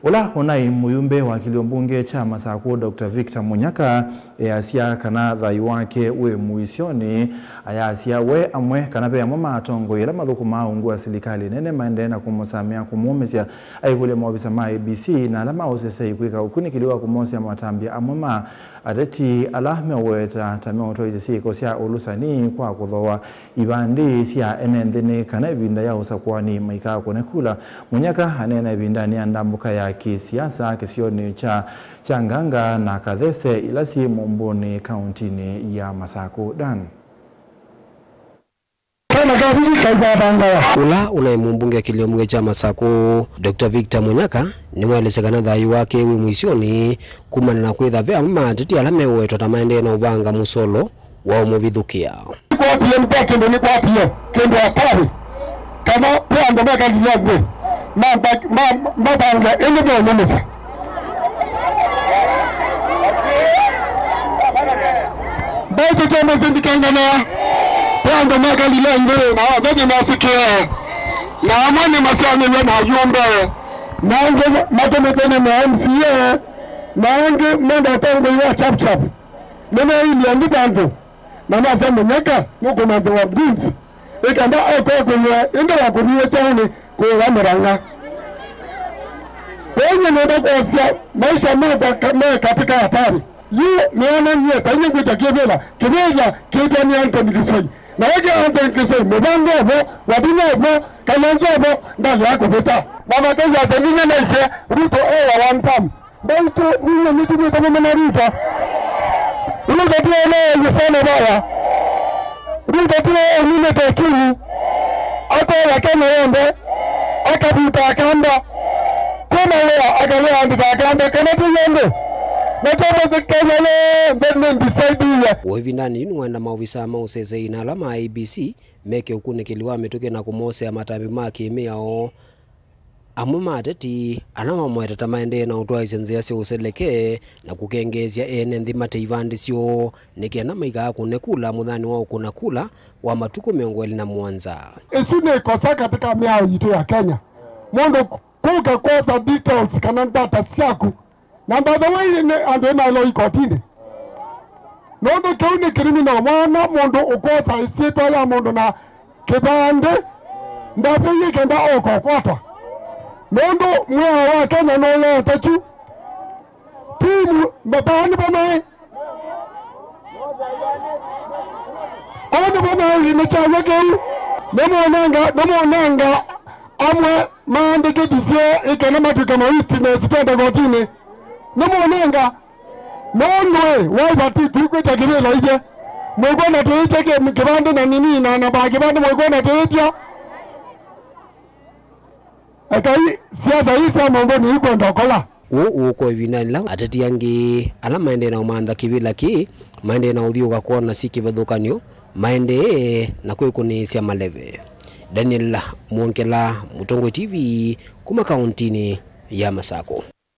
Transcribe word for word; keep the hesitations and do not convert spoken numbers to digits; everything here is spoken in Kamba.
Ũla ũnaĩ mũyumbe wa kĩlio mbunge kya Masakũ, Doctor Victor Munyaka, easya kana thayũ wake wĩ mũisyonĩ. Ayasya we amwe kana ve amwe ma atongoi ala mathũkũmaa ungu wa silikalĩ nene maendee na kũmũsamĩa kũmũũmĩsya aikũlya maovisa ma A B C na ala ma ũseseĩ kwĩka ũkunĩkĩli wa kũmosea matambya amwe ma ateti ala meũweta ta meũtwaisye syĩko sya ũlũsani kwa kũthooa ivandĩ sya ene nthĩ nĩ kana ĩvinda ya ũsakũani maikaa kũne kula. Munyaka aneena ĩvindanĩ ya ndambũka ya kĩsiasa kĩsionĩ kya Kyanganga na Kathese ila syĩ Mũmbũnĩ kauntinĩ ya Masakũ. Dan. Kana kavili kaikatangawa. Ũla ũnaĩ mũmbunge kĩlio mbunge kya Masakũ, Doctor Victor Munyaka, nĩwaelesya kana thayũ wake wĩ mũisyonĩ kumana na kwĩtha ve amwe ma ateti ala meũwetwa ta maendee na ũvanga mũsolo wa ũmũvithũkĩa. Nĩkwatie, nĩkwa kĩndũ, nĩkwatie kĩndũ hatari. Kana ve andũ mekalile nthĩ, mamba-, ma-, mavange ĩndĩ meũnũmĩsya. Mbaitũ kya mũsindikangana, ve andũ mekalile nthĩ, na onthe nĩmasikĩe. Na amwe nĩmasyaanĩw'e na ayumbe. Na angĩ matũmĩtwe nĩ ma M C A. Na angĩ menda ũtongoi wa chap chap. Nĩmeilye nthĩ vandũ. Na masya Munyaka nũkũmanthĩwa beans, ĩkenda ekoe kũnywa ĩndĩ wa kũviwe kyaũnĩ kũũla mũrang'a. Kwoou nyie nenda kwasya maisha makwa ka-, me katika hatari. Yu nĩonanyie ta inyie ngwĩta kĩvĩla, kĩvĩla kĩtwa nĩ Anthony Kisoi. Na ĩkĩ Anthony Kisoi, mũvango ovo, wavinya ovo, Kalonzo ovo, ndalea kũvĩta. Na makew'asya ninyie naisye, Ruto eya one term. Mbaitũ, ninyie nĩtumĩte mũmena Ruto. Ruto tiwe ũneeyĩsene vaya. Ruto tiwe ũninĩte uchumi. Akoya Kenya yonthe. Akavuta Akamba. Kwĩ mawĩa akalea andũ ta Akamba. Kana ti w'o ndĩ? Na twavose Kenya yonthe nĩndisaidiie. Wĩ ĩvindanĩ yĩu nĩwenda maovisaa ma ũseseĩ na ala ma A B C meke ũkunĩkĩli wa mĩtũkĩ na kũmosea matambya ma kĩmĩao. Amwe ma ateti ala mamweta ta maendee na ũtwaĩsya nzĩa sya ũseleke na kũkengeesya ene nthĩ mate ivandĩ syoo nĩ kenda maikaa kũne kula mũthanĩ wa ũkũna kula wa matukũ mĩongo ĩlĩ na mũonza. Ĩsu nĩ ĩkosa katika mĩao yitũ ya Kenya. Mũndũ kũka kwosa details kana data syaku. Na by the way, nĩ andũ ĩmaĩlwa ikotinĩ. Nũndũ kĩu nĩ criminal. Wona mũndũ ũkosa ĩsyĩtwa ya mũndũ na kĩvandĩ, ndavĩie kenda oka ũkwatwa. Nũndũ mwĩao wa Kenya nũleete kyu. Timu, mbapaani vamai. Kũu nĩvo maũthĩ nĩ kyaw'o kĩu. Nĩmonanga, nĩmonanga amwe maandĩkĩthisye ĩkena matw'ĩka ma witness twende kotinĩ. Nĩmonanga. Nũndũ ĩ, waiva ti kwĩtya kĩvĩla itye. Mwĩkwona tĩĩtya kĩ-, kĩvandĩ na nini na namba ya kĩvandĩ mwĩkwona tĩĩtya. Ekai siasa ii sya mũndũ nĩikwenda ũkola. Ũũ ũũka ĩvindanĩ ĩla ateti angĩ ala maendee na ũmantha kĩvĩla kĩĩ maendee na ũthyũũka kwona syĩ kĩvathũkany'o maendee na kwĩkũnĩĩsya maleve. Daniel Mwongela, Mũtongoi T V, kuma kauntinĩ ya Masakũ.